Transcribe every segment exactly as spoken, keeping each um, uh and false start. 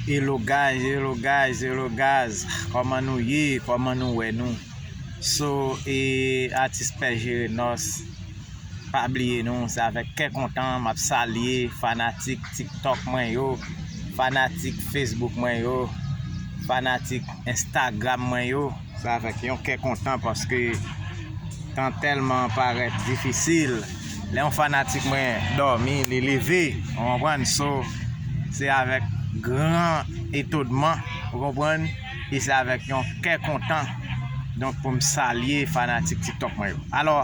Hello guys, hello guys, hello guys. Kòman nou ye? Kòman nou wè nou? So, e, atis Pè Jerenòs, pa bliye nou, se avèk kè kontan m ap salye fanatik TikTok mwen yo, fanatik Facebook mwen yo, fanatik Instagram mwen yo. Se avèk yon kè kontan paske tan tèlman parèt difisil. Lè yon fanatik mwen dòmi, li leve, ou konprann? So, se avèk gran etonman, ou konprann? E se avèk yon kè kontan, donk, pou m salye fanatik TikTok mwen yo. Alò,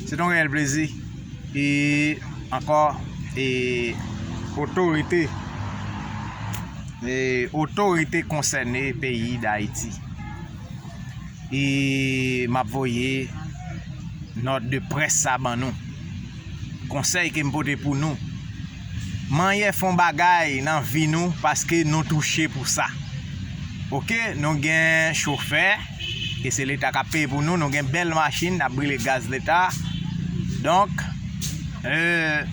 se yon reyèl plezi, e ankò, e otorite, e otorite konsène peyi Dayiti. E m ap voye nòt de près sa ban nou. Konsèy ke m pote pou nou. Manyè fè yon bagay nan vi nou paske nou touche pou sa. Oke, nou gen chofè, ke se Leta k ap peye pou nou, nou gen bèl machin, n ap brile gaz Leta. Donk, e,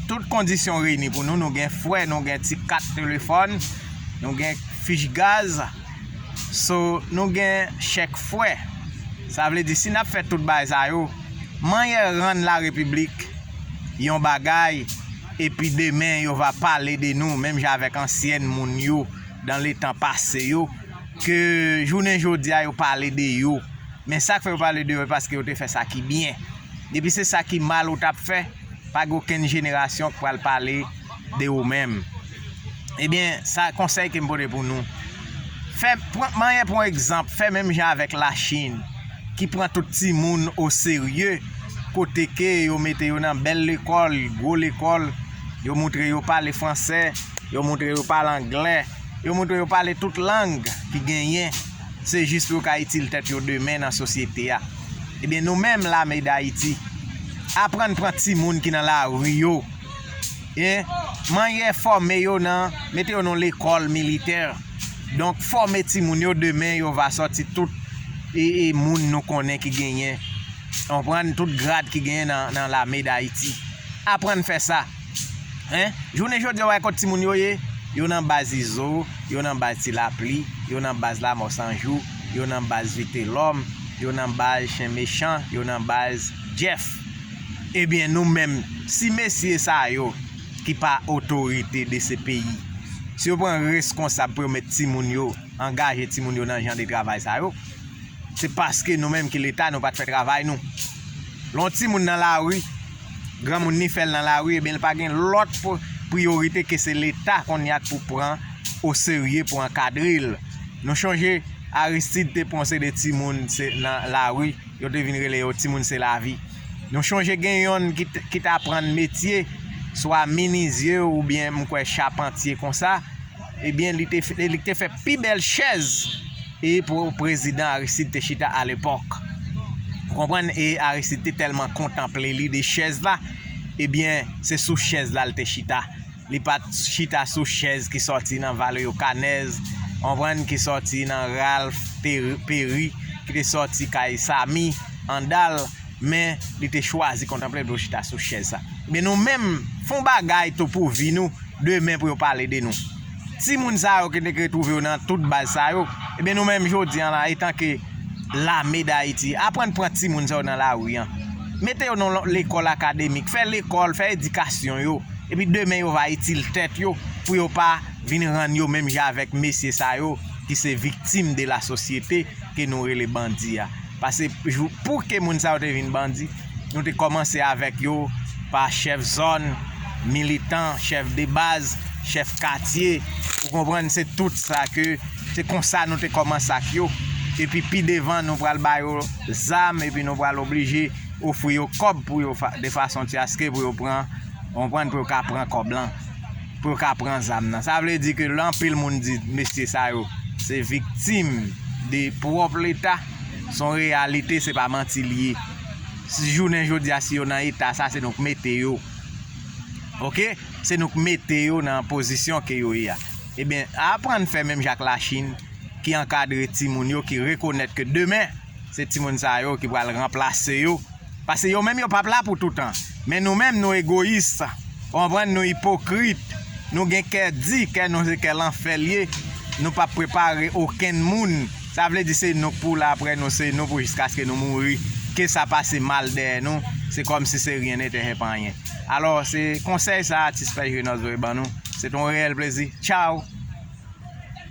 tout kondisyon reyini pou nou, nou gen frè, nou gen ti kat telefòn, nou gen fich gaz, so, nou gen chèk frè. Sa vle di, si n ap fè tout bagay sa yo, manyè rann larepiblik yon bagay, epi demen yo va pale de nou, menm jan avèk ansyen moun yo, dan letan pase yo, ke jounen jodi a yo pale de yo. Men sa k fè yo pale de yo, e paske yo te fè sa ki byen. Depi se sa ki mal ou t ap fè, pa gen okenn jenerasyon k pral pale de ou menm. Ebyen, sa konsèy ke m pote pou nou. Fè, pran, manyè pran egzanp, fè menm jan avèk Lachin, ki pran tout timoun oserye, kote ke yo mete yo nan bèl lekòl, gwo lekòl, yo moutre yo pale fransè, yo moutre yo pale anglè, yo moutre yo pale tout lang ki genyen. Se jis pou yo ka itil tèt yo demen nan sosyete a. Ebyen, nou menm, Lame Dayiti, aprann pran timoun ki nan lari yo. E manyè fòme yo nan, mete yo nan lekòl militè. Donk, fòme timoun yo, demen yo va sòti tout e, e moun nou konnen ki genyen. Konprann tout grad ki genyen nan, nan Lame Dayiti. Aprann fè sa. Hein? Jounen jodi a, w wè kot timoun yo ye? Yo nan baz Izo, yo nan baz Ti Lapli, yo nan baz Lamò San Jou, yo nan baz Vitelòm, yo nan baz Chen Mechan, yo nan baz Jeff. Ebyen, nou menm, si mesye sa yo ki pa otorite de se peyi, si yo pran reskonsab pou yo met timoun yo, angaje timoun yo nan jan de travay sa yo, se paske nou menm ki Leta, nou pa t fè travay nou. Lè yon timoun nan lari, granmoun ni fè l nan lari, ebyen, li pa gen lòt pri-, priyorite ke se Leta kounye a k pou pran oserye pou ankadre l. Nou chonje Aristide te pran se de timoun se nan lari, yo te vin rele yo timoun se lavi. Nou chonje gen yonn ki t-, ki t aprann metye, swa minizye oubyen m kwè chapantye konsa, ebyen, li te, f-, li te fè pi bèl chèz e pou prezidan Aristide te chita alepòk. Ou konprann? E Aristide te tèlman kontanple li de chèz la, ebyen, se sou chèz la l te chita. Li pa t chita sou chèz ki sòti nan Valerio Canez, konprann, ki sòti nan Ralph Perry, Perry, ki te sòti kay Samy Andal, men li te chwazi kontanple l pou chita sou chèz sa. Men nou menm, fè yon bagay tou pou vi nou, demen pou yo pale de nou. Timoun sa yo ki te retwouve yo nan tout baz sa yo, ebyen nou menm jodi a la, etanke Lame Dayiti, aprann pran timoun sa yo nan lari a. Mete yo nan lekòl akademik, fè lekòl, fè edikasyon yo. Epi demen yo va itil tèt yo pou yo pa vin rann yo menm jan avèk mesye sa yo ki se viktim de la sosyete ke nou rele bandi a. Paske jou, pou ke moun sa yo te vin bandi, nou te kòmanse avèk yo pa chèf zòn, militan, chèf de baz, chèf katye. Ou konprann, se tout sa ke, se konsa nou te kòmanse ak yo. Epi pi devan, nou pral ba yo zam, epi nou pral oblije ofri yo kòb pou yo fa-, de fason ti aske pou yo pran, konprann, pou yo ka pran kòb lan, pou yo ka pran zam nan. Sa vle di ke lè anpil moun di mesye sa yo se viktim de pwòp Leta, se yon reyalite, se pa manti li ye. Si jounen jodi a, si yo nan eta sa, se nou k mete yo. Oke? Se nou k mete yo nan pozisyon ke yo ye a. Ebyen, aprann fè menm jan ak Lachin, ki ankadre timoun yo, ki rekonèt ke demen, se timoun sa yo ki pral ranplase yo. Paske yo menm yo p ap la pou toutan. Men nou menm nou egoyis. Ou konprann, nou ipokrit. Nou gen kè di, kè nou se kè lanfè l ye. Nou p ap prepare okenn moun. Sa vle di se nou k pou la apre nou, se nou pou jiskaske nou mouri. Ke sa pase mal dèyè nou, se kòmsi se rien n'était, epanyen. Alò, se konsèy sa atis Pè Jenoz voye ban nou. Se t on reyèl plezi. Tchaw!